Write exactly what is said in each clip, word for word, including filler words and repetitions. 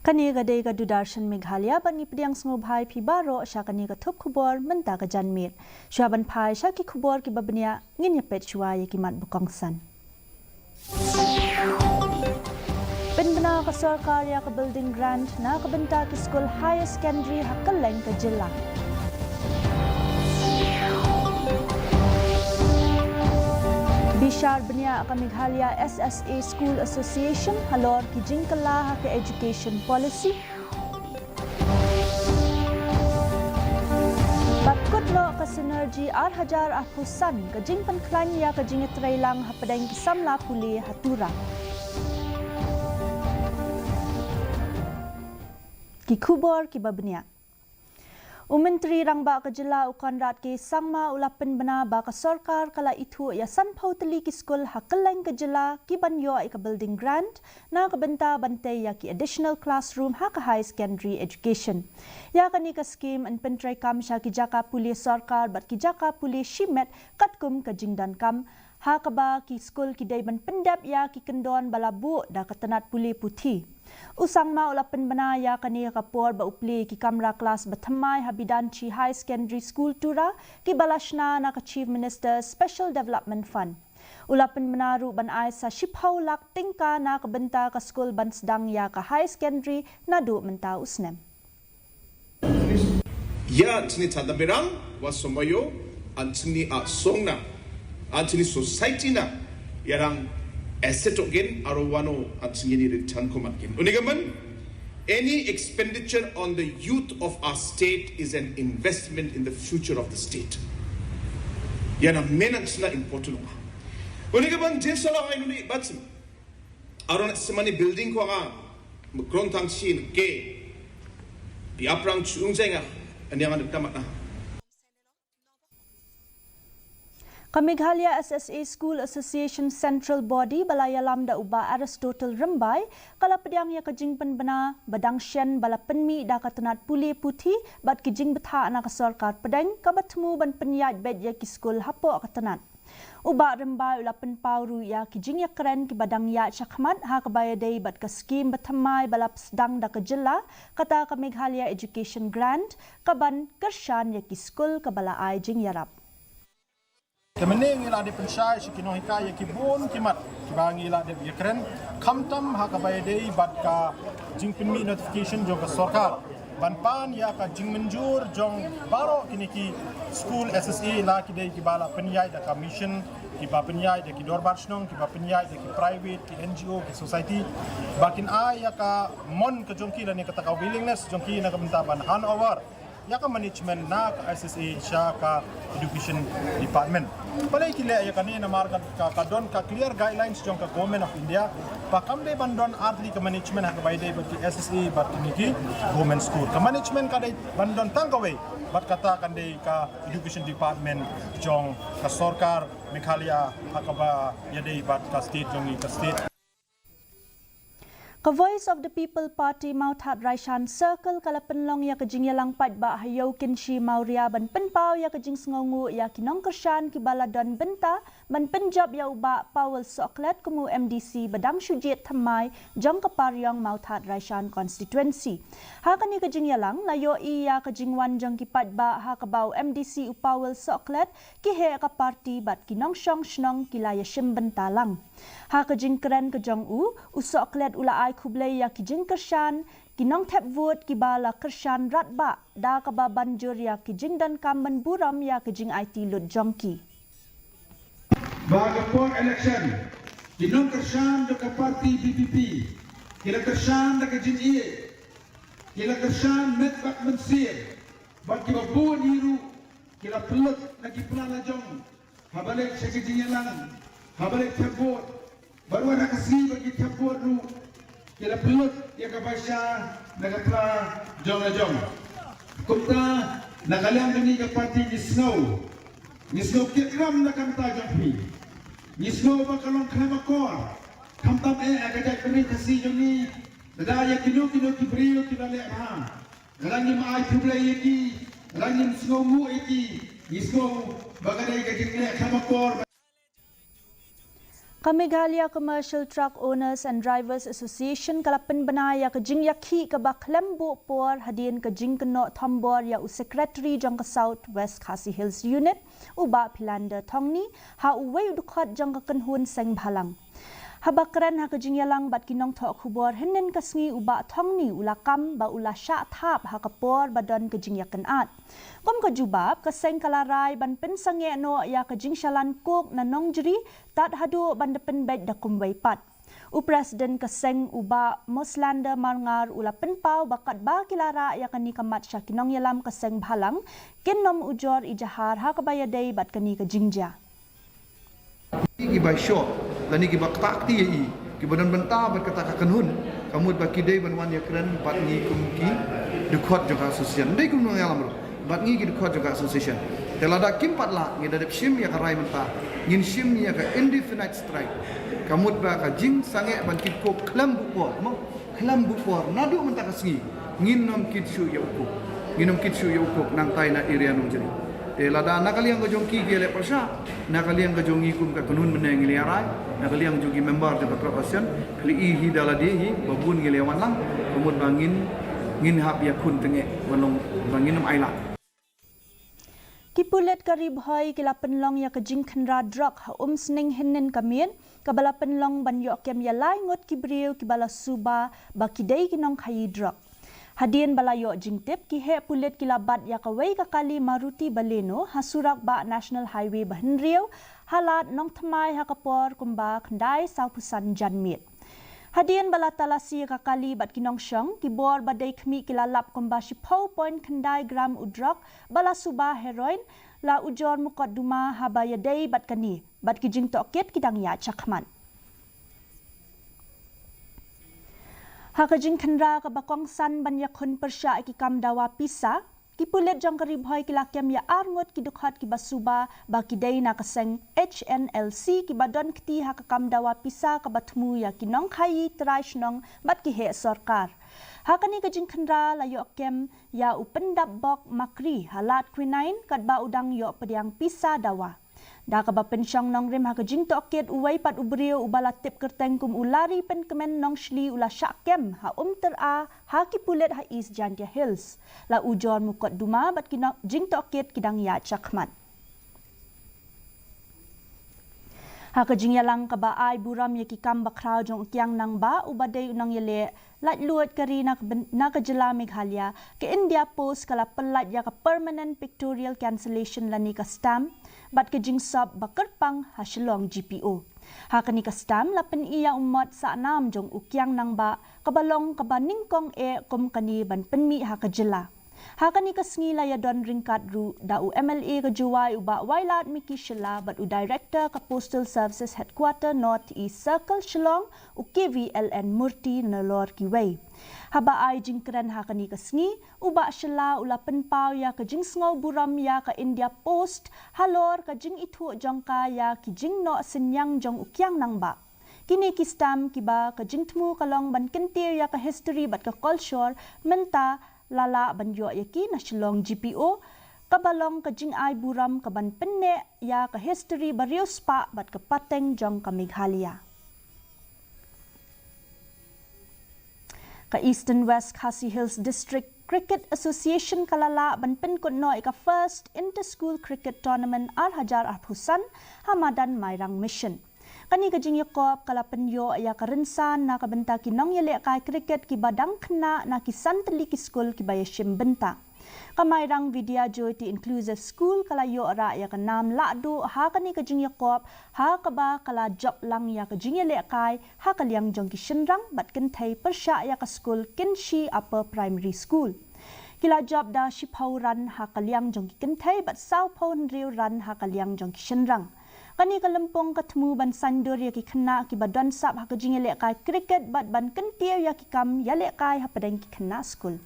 Kane ka dei ka Doordarshan Meghalaya, bad ngi pdiang sngewbha ïa phi baroh sha kane ka thup khubor mynta ka janmiet. Shuwa ban phai sha ki khubor kiba bniah, ngin ïa peit shuwa ïa ki mat ba kongsan. Pynbna ka sorkar ïa ka building grant na ka bynta ki skul higher secondary ha kylleng ka jylla. Bishar bniah ka Meghalaya S S A School Association halor ki jingkylla ha ka education policy. Bad kut noh ka Synergy ar hajar arphew san, ka jingpynkhlaiñ ïa ka jingïatreilang hapdeng ki samla pule ha Tura. Ki khubor kiba bniah. U Myntri Rangbah ka jylla u Conrad K Sangma u la pynbna ba ka sorkar ka la ithuh ïa sanphew tylli ki skul ha kylleng ka jylla ki ban ïoh ïa ka building grant na ka bynta ban tei ïa ki additional classroom ha ka higher secondary education. Ïa kane ka skim yn pyntreikam sha ki jaka pule sorkar bad ki jaka pule shimet katkum ka jingdonkam, ha kaba ki skul ki dei ban pyndep ïa ki kyndon ba la buh da ka tnat pule puthi. U Sangma u la pynbna ïa kane ha ka por ba u plie ki kamra klas ba thymmai ha Bidanchi High Secondary School Tura, kiba la shna na ka Chief Minister's Special Development Fund. U la pynbna ruh ban ai sa shiphew lak tyngka na ka bynta ka skul ban sdang ïa ka higher secondary naduh mynta u snem. Ïa chini tanda mirang wa somayo, an chini a songna, an chini society na, ïa rang asset ogin, aro wano an chini ni ritang komat gin. Unigaman, any expenditure on the youth of our state is an investment in the future of the state. Ïa na men an china important. Unigaman, jen sala ai nuni batsim. Aron semani building ko nga, kron tang chin ke, di aprang chung jenga, ani ang ada tamat na. Ka Meghalaya S S A School Association Central Body ba la ïalam da u Bah Aristotle Rymbai, ka la pdiang ïa ka jingpynbna ba dang shen ba la pynmih da ka tnat pule puthi bad ki jingbthah na ka sorkar pdeng kaba thmu ban pynïaid beit ïa ki skul hapoh ka tnat. U Bah Rymbai u la pynpaw ruh ïa ki jingïakren kiba dang ïaid shakhmat ha kaba ïadei bad ka skim ba thymmai ba la sdang da ka jylla, kata ka Meghalaya Education Grant, kaban kyrshan ïa ki skul kaba la ai jingïarap. Te mynne ngi la dep pynshai sha ki nonghikai ïa ki bun ki mat kiba ngi la dep ïakren, khamtam ha kaba ïadei bad ka jingpynmih notification jong ka sorkar ban pan ïa ka jingmynjur jong baroh kine ki skul S S A, la ki dei kiba la pynïaid da ka mission, kiba pynïaid da ki dorbar shnong, kiba pynïaid da ki private, ki N G O, ki society, ba kin ai ïa ka mon ka jong ki lane kata ka willingness jong ki na ka bynta ban hand over ïa ka management na ka S S A sha ka education department. Balei ki leh ïa kane? Namar ka, ka, ka don ka clear guidelines jong ka Government of India ba kam dei ban don ar tylli ka management ha kaba ïadei bad ki S S A bad kine ki government school. Ka management ka dei ban don tang kawei, bad kata kan dei ka education department jong ka sorkar Meghalaya ha kaba ïadei bad ka state jong ngi, ka state. Ka Voice of the People Party Mawthadraishan Circle ka la pynlong ïa ka jingïalang paidbah ha Ïew Kynshi Mawria ban pynpaw ïa ka jingsngewnguh ïa ki nongkyrshan kiba la don bynta ban pynjop ïa u Bah Powell Sohkhlet kum u M D C ba dang shu jied thymmai jong ka Pariong Mawthadraishan Constituency. Ha kane ka jingïalang la ïohi ïa ka jingwan jong ki paidbah ha kaba u M D C u Powell Sohkhlet, ki heh ka party bad ki nongshong shnong ki la ïashim bynta lang. Ha ka jingkren ka jong u, u Sohkhlet u la ai khublei ïa ki jingkyrshan, ki nongthep vote kiba la kyrshan radbah da kaba ban jur ïa ki jingdonkam ban burom ïa ki jingaiti lut jong ki. Ba ka por election, ki nongkyrshan jong ka party V P P ki la kyrshan da ka jingïeit, ki la kyrshan met bad mynsiem, bad kiba bun hi ruh ki la pynlut na ki plan la jong, haba leit sha ki jingïalang, haba leit thep vote, bad wat ha ka sngi ba ki thep vote ruh ki la pynlut ïa ka baisa na ka pla jong la jong. Kumta na ka liang kane ka party ngi sngew, ngi sngew kit ram na ka bynta jong phi. Ngi sngew ba ka long khlem akor, khamtam eh ha ka jaitbynriew Khasi jong ngi, lada ïa kino kino ki briew ki la leh bha, lada ngim ai khublei ïa ki, lada ngim sngewnguh ïa ki, ngi sngew ba ka dei ka jingleh khlem akor. Ka Meghalaya Commercial Truck Owners and Drivers Association ka la pynbna ïa ka jingïakhih kaba khlem buh por hadien ka jingkynnoh thombor ïa u Secretary jong ka South West Khasi Hills Unit, u Bah Philander Thongni, ha uwei u dkhot jong ka kynhun seng bhalang. Haba kren ha ka jingïalang bad ki nongthoh khubor hynnin ka sngi, u Bah Thongni u la kam ba u la shah thap ha ka por ba don ka jingïakynad. Kum ka jubab, ka seng ka la rai ban pynsangeh noh ïa ka jingshalan coke na Nongjri tad haduh ban da pynbeit da kumwei pat. U President ka seng, u Bah Moslander Marngar, u la pynpaw ba katba ki la rah ïa kane ka mat sha ki nongïalam ka seng bhalang, kin nym ujor ijahar ha kaba ïadei bad kane ka jingjia. Ki ba short lane ki ba ktah kti ïa i, ki ba don bynta bad kata ka kynhun, ka mut ba ki dei ban wan ïakren bad ngi kum ki dkhot jong ka association. Dei kum nongïalam ruh bad ngi ki dkhot jong ka association. Te lada kim pat lah, ngi da dep shim ïa ka rai mynta, ngin shim ïa ka indefinite strike. Ka mut ba ka jingsangeh ban kit coke khlem buh por, mo, khlem buh por, naduh mynta ka sngi ngin nym kit shuh ïa u coke. Ngin nym kit shuh ïa u coke nangtai na area Nongjri. Te lada na ka liang ka jong ki ki leh pyrshah, na ka liang ka jong ngi kum ka kynhun mynne ngi leh rai, na ka liang jong ki member jong ka truck association, phi i hi da lade hi ba bun ngi leh wan lang, ka mut ba ngin, ngin hap ïakhun tyngeh, wan long ba ngin nym ailad. Ki pulit ka Ri Bhoi ki la pynlong ïa ka jingkhynra drok ha Umsning hynnin ka miet, kaba la pynlong ban ïoh kem ïa lai ngut ki briew kiba la suba ba ki dei ki nongkhaïi drok. Hadien ba la ïoh jingtip, ki heh pulit ki la bat ïa kawei ka kali Maruti Baleno ha surok bah National Highway ba hynriew, ha Lad Nongthymmai ha ka por kumba khyndai sawphew san janmiet. Hadien ba la talasi ïa ka kali bad ki nongshong, ki bor ba dei khmih ki la lap kumba shiphew point khyndai gram u drok ba la suba heroin, la ujor mukotduma haba ïadei bad kane, bad ki jingtohkit ki dang ïaid shakhmat. Ha ka jingkhynra kaba kongsan ban ïakhun pyrshah ïa ki kam dawa pisa, ki pulit jong ka Ri Bhoi ki la kem ïa ar ngut ki dkhot kiba suba ba ki dei na ka seng H N L C, kiba don kti ha ka kam dawa pisa kaba thmu ïa ki nongkhaïi trai shnong bad ki heh sorkar. Ha kane ka jingkhynra la ïoh kem ïa u Pyndapbok Makri ha Lad Quinine katba u dang ïoh pdiang pisa dawa. Da kaba pynshong nongrim ha ka jingtohkit, uwei pat u briew uba la tip kyrteng kum u Lari Pynkmen Nongshli u la shah kem ha Umtyra ha ki pulit ha East Jaintia Hills. La ujor mukotduma bad ki no-, jingtohkit ki dang ïaid shakhmat. Ha ka jingïalang kaba ai burom ïa ki kam bakhraw jong u Kiang Nangbah uba dei u nongïaleh laitluid ka ri na ka byn-, na ka jylla Meghalaya, ka India Post ka la pyllait ïa ka Permanent Pictorial Cancellation lane ka stamp bad ka jingsop ba kyrpang ha Shillong G P O. Ha kane ka stamp la pyni ïa u mot sahnam jong u Kiang Nangbah kaba long kaba nyngkong eh kum kane ban pynmih ha ka jylla. Ha kane ka sngi la ïadon ryngkat ruh da u M L A ka Jowai u Bah Wailadmiki Shylla bad u Director ka Postal Services Headquarter North East Circle Shillong u K V L N Murty nalor kiwei. Haba ai jingkren ha kane ka sngi, u Bah Shylla u la pynpaw ïa ka jingsngew burom ïa ka India Post halor ka jingithuh jong ka ïa ki jingnoh synñiang jong u Kiang Nangbah. Kine ki stamp kiba ka jingthmu ka long ban kyntiew ïa ka history bad ka culture, mynta la lah ban ïoh ïa ki na Shillong G P O, kaba long ka jingai burom kaban pynneh ïa ka history ba riewspah bad ka pateng jong ka Meghalaya. Ka Eastern West Khasi Hills District Cricket Association ka la lah ban pynkut noh ïa ka First Inter School Cricket Tournament ar hajar arphew san ha madan Mairang Mission. Kane ka jingïakop ka la pynïoh ïa ka rynsan na ka bynta ki nongïalehkai cricket kiba dang khynnah na ki san tylli ki skul kiba ïashim bynta. Ka Mairang Vidya Jyoti Inclusive School ka la ïoh rah ïa ka nam lahduh ha kane ka jingïakop, ha kaba ka la jop lang ïa ka jingïalehkai ha ka liang jong ki shynrang bad kynthei pyrshah ïa ka skul Kynshi Upper Primary School. Ki la jop da shiphew run ha ka liang jong ki kynthei bad sawphew hynriew run ha ka liang jong ki shynrang. Kane ka lympung ka thmu ban saiñdur ïa ki khynnah kiba don sap ha ka jingïalehkai cricket bad ban kyntiew ïa ki kam ïalehkai hapdeng ki khynnah skul.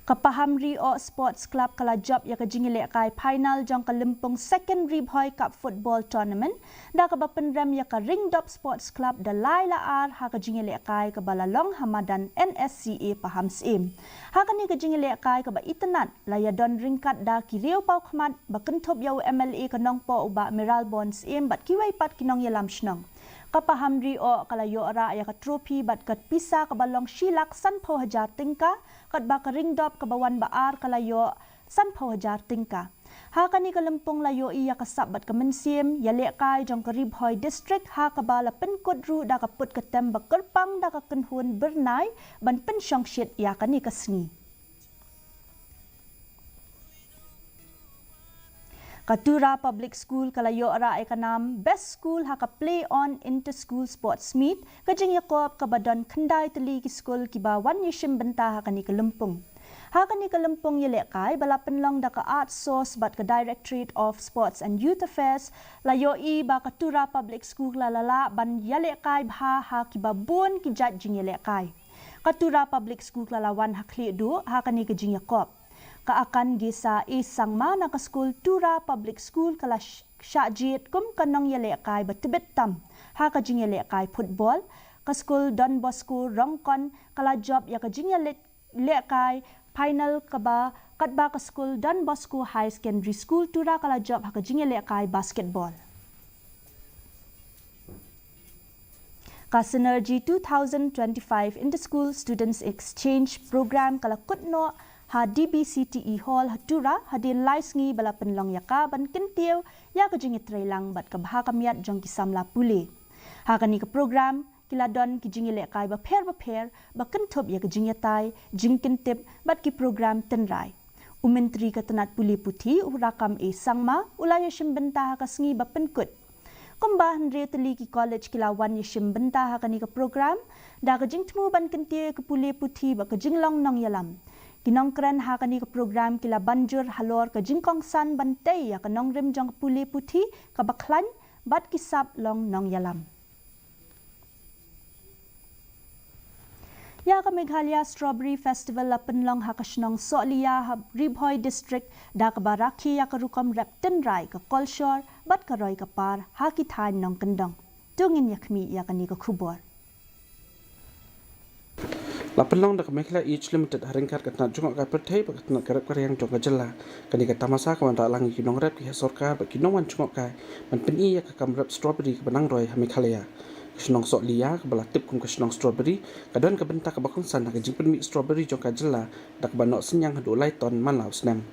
Ka Pahamri Oh Sports Club ka la jop ïa ka jingïalehkai final jong ka lympung Second Ri Bhoi Cup Football Tournament da kaba pynrem ïa ka Ringdop Sports Club da lai la ar ha ka jingïalehkai kaba la long ha madan N S C A Pahamsyiem. Ha kane ka jingïalehkai kaba itynnad la ïadon ryngkat da ki riewpawkhmat ba kynthup ïa u M L A ka Nongpoh u Bah Mayralborn Syiem bad kiwei pat ki nongïalam shnong. Ka Pahamri Oh ka la ïoh rah ïa ka trophy bad ka pisa kaba long shi lak sanphew hajar tyngka, katba ka Ringdop kaba wan ba ar ka la ïoh sanphew hajar tyngka. Ha kane ka lympung la ïohi ïa ka sap bad ka mynsiem ïalehkai jong ka Ri Bhoi District ha kaba la pynkut ruh da ka put ka tem ba kyrpang da ka kynhun Byrnai ban pynshongshit ïa kane ka sngi. Ka Tura Public School ka la ïoh rah ïa ka nam Best School ha ka Play On Inter School Sports Meet, ka jingïakop kaba don khyndai tylli ki skul kiba wan ïashim bynta ha kane ka lympung. Ha kane ka lympung ïalehkai ba la pynlong da ka Art Source bad ka Directorate of Sports and Youth Affairs, la ïohi ba ka Tura Public School la lah ban ïalehkai bha ha kiba bun ki jait jingïalehkai. Ka Tura Public School ka la wan ha khlieh duh ha kane ka jingïakop. Ka Akan Gesa A Sangma na ka skul Tura Public School ka la sh- shah jied kum ka nongïalehkai ba tbit tam ha ka jingïalehkai football. Ka skul Don Bosco Rongkon ka la jop ïa ka jingïalehkai final kaba katba ka skul Don Bosco High Secondary School Tura ka la jop ha ka jingïalehkai basketball. Ka Synergy two thousand twenty-five Inter-School Students Exchange Program ka la kut noh ha D B C T E Hall ha Tura hadien lai sngi ba la pynlong ïa ka ban kyntiew ïa ka jingïatreilang bad ka bha ka miat jong ki samla pule. Ha kane ka program ki la don ki jingïalehkai bapher bapher ba kynthup ïa ka jingïatai, jingkyntip bad ki program tynrai. U Myntri ka tnat pule puthi u Rakkam A Sangma u la ïashim bynta ha ka sngi ba pynkut. Kumba hynriew tylli ki college ki la wan ïashim bynta ha kane ka program da ka jingthmu ban kyntiew ïa ka pule puthi bad ka jinglong nongïalam. Ki nongkren ha kane ka program ki la ban jur halor ka jingkongsan ban tei ïa ka nongrim jong ka pule puthi kaba khlaiñ bad ki sap long nongïalam. Ïa ka Meghalaya Strawberry Festival la pynlong ha ka shnong Sohliya ha Ri Bhoi District da kaba rakhe ïa ka rukom rep tynrai, ka kolshor bad ka roi ka par ha ki thaiñ nongkyndong. To ngin ïakhmih ïa kane ka khubor. La pynlong da ka Meghalaya Age Limited ha ryngkat ka tnat jngohkai pyrthei bad ka tnat ka rep ka riang jong ka jylla. Kane ka tamasa ka wanrah lang ïa ki nongrep, ki heh sorkar bad ki nongwan jngohkai ban pyni ïa ka kam rep strawberry kaba nang roi ha Meghalaya. Ka shnong Sohliya kaba la tip kum ka shnong strawberry ka don ka bynta kaba kongsan ha ka jingpynmih strawberry jong ka jylla da kaba noh synñiang haduh lai ton man la u snem.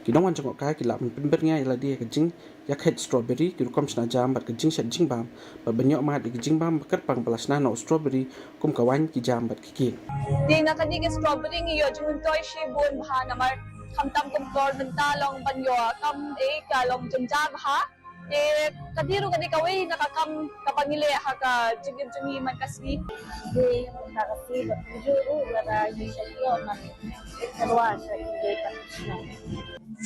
Ki nongwan jngohkai ki lah ban pynbyrngia ïa lade ha ka jingïakheit strawberry, ki rukom shna jam bad ka jingshet jingbam bad ban ïoh mad ïa ka jingbam ba kyrpang ba la shna na u strawberry kum ka waiñ, ki jam bad ki kek. Te na kane ka strawberry ngi ïoh jingmyntoi shibun bha namar khamtam kumtor mynta long ban ïoh kam eh ka long jynjar bha. Te ka dei ruh kane kawei na ka kam kaba ngi leh ha ka jingim jong ngi man ka sngi. Dei na ka sngi ba puju ruh lada ngi shait ïoh man ka ruah sha ki dei ka shnong.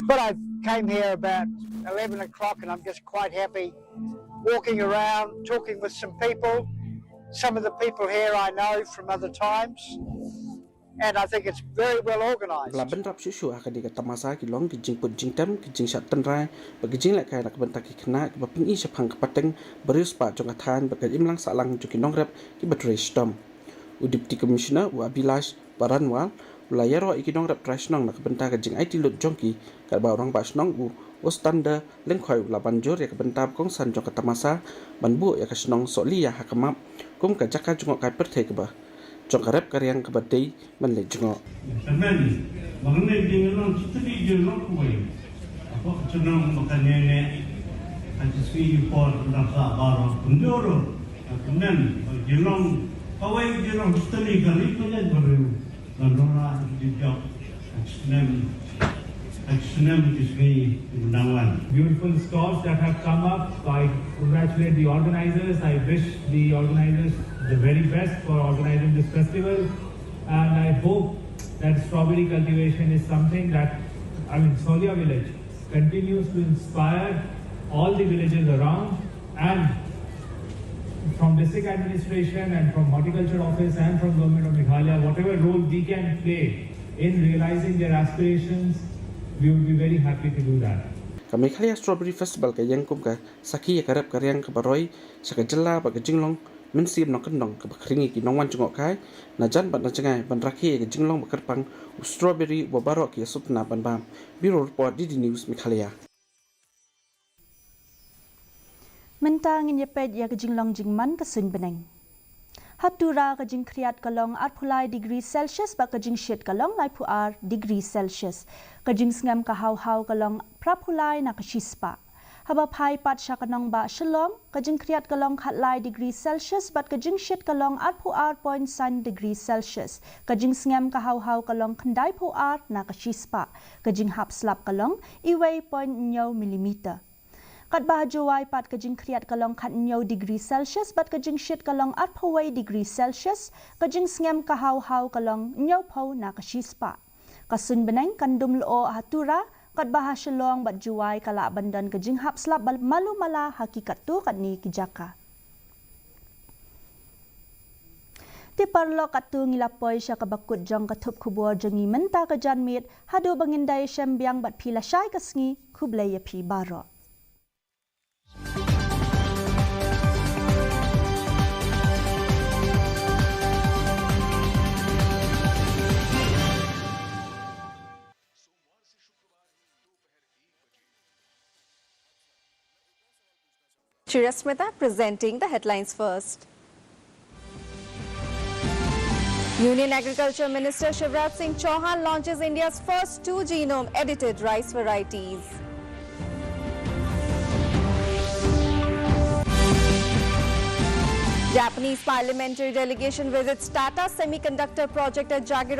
But I came here about eleven o'clock and I'm just quite happy walking around, talking with some people. Some of the people here I know from other times, and I think it's very well organised. Ba la bynrap shuh shuh ha kane ka tamasa ki long ki jingput jingtem, ki jingshad tynrai bad ki jinglehkai na ka bynta ki khynnah kiba pyni shaphang ka pateng ba riewspah jong ka thaiñ bad ka imlang sahlang jong ki nongrep kiba trei shitom. U Deputy Commissioner u Abhilash Baranwal u la ïaroh ïa ki nongrep trai shnong na ka bynta ka jingaiti lut jong ki, katba u Rangbah Shnong u Ostanda Lyngkhoi u la ban jur ïa ka bynta ba kongsan jong ka tamasa ban buh ïa ka shnong Sohliya ha ka map kum ka jaka jngohkai pyrthei kaba jong ka rep ka riang kaba dei ban leit jngoh. Kmen ba ngi dei ngi long kitni dei long kawei. Hapoh ka chnong ba kane ne ha ki sngi ki por dang sah baroh. Kumjuh ruh kmen ba dei long kawei, dei long kitni ka ri ka jaitbynriew. Ngan rung ha ki jingthoh ha ki snem, ha ki snem ki sngi kiba nang wan. Beautiful stalls that have come up. I congratulate the organizers. I wish the organizers the very best for organizing this festival. And I hope that strawberry cultivation is something that, I mean, Sohliya village continues to inspire all the villages around, and from district administration and from horticulture office and from government of Meghalaya, whatever role we can play In realizing their aspirations, we would be very happy to do that. Ka Meghalaya Strawberry Festival ka ïeng kum ka sakhi ïa ka rep ka riang kaba roi sha ka jylla bad ka jinglong mynsiem nongkyndong kaba khring ïa ki nongwan jngohkai na jan bad na jngai ban rakhe ïa ka jinglong ba kyrpang u strawberry uba baroh ki ïa sngewtynnat ban bam. Bureau Report, D D News, Meghalaya. Mynta ngin ïa peit ïa ka jinglong jingman ka suiñ bneng. Ha Tura ka jingkhriat ka long arphew lai degree Celsius bad ka jingshit ka long laiphew ar degree Celsius. Ka jingsngem ka haw haw ka long phraphew lai na ka shispah. Haba phai pat sha ka nongbah Shillong, ka jingkhriat ka long khatlai degree Celsius bad ka jingshit ka long arphew ar point san degree Celsius. Ka jingsngem ka haw haw ka long khyndaiphew ar na ka shispah. Ka jinghap slap ka long iwei point hynñiew millimeter. Katba ha Jowai pat ka jingkhriat ka long khathynñiew degree Celsius bad ka jingshit ka long arphew wei degree Celsius, ka jingsngem ka haw haw ka long hynñiewphew na ka shispah. Ka suiñ bneng kan dum lyoh ha Tura, katba ha Shillong bad Jowai ka lah ban don ka jinghap slap bad malu mala ha ki katto katne ki jaka. Te paralok, katto ngi la poi sha kaba kut jong ka thup khubor jong ngi mynta ka janmiet. Haduh ba ngin da ïashem biang bad phi lashai ka sngi, khublei ïa phi baroh. Shirasmita presenting the headlines first. Union Agriculture Minister Shivraj Singh Chauhan launches India's first two genome edited rice varieties. Japanese parliamentary delegation visits Tata Semiconductor project at Jagiroan.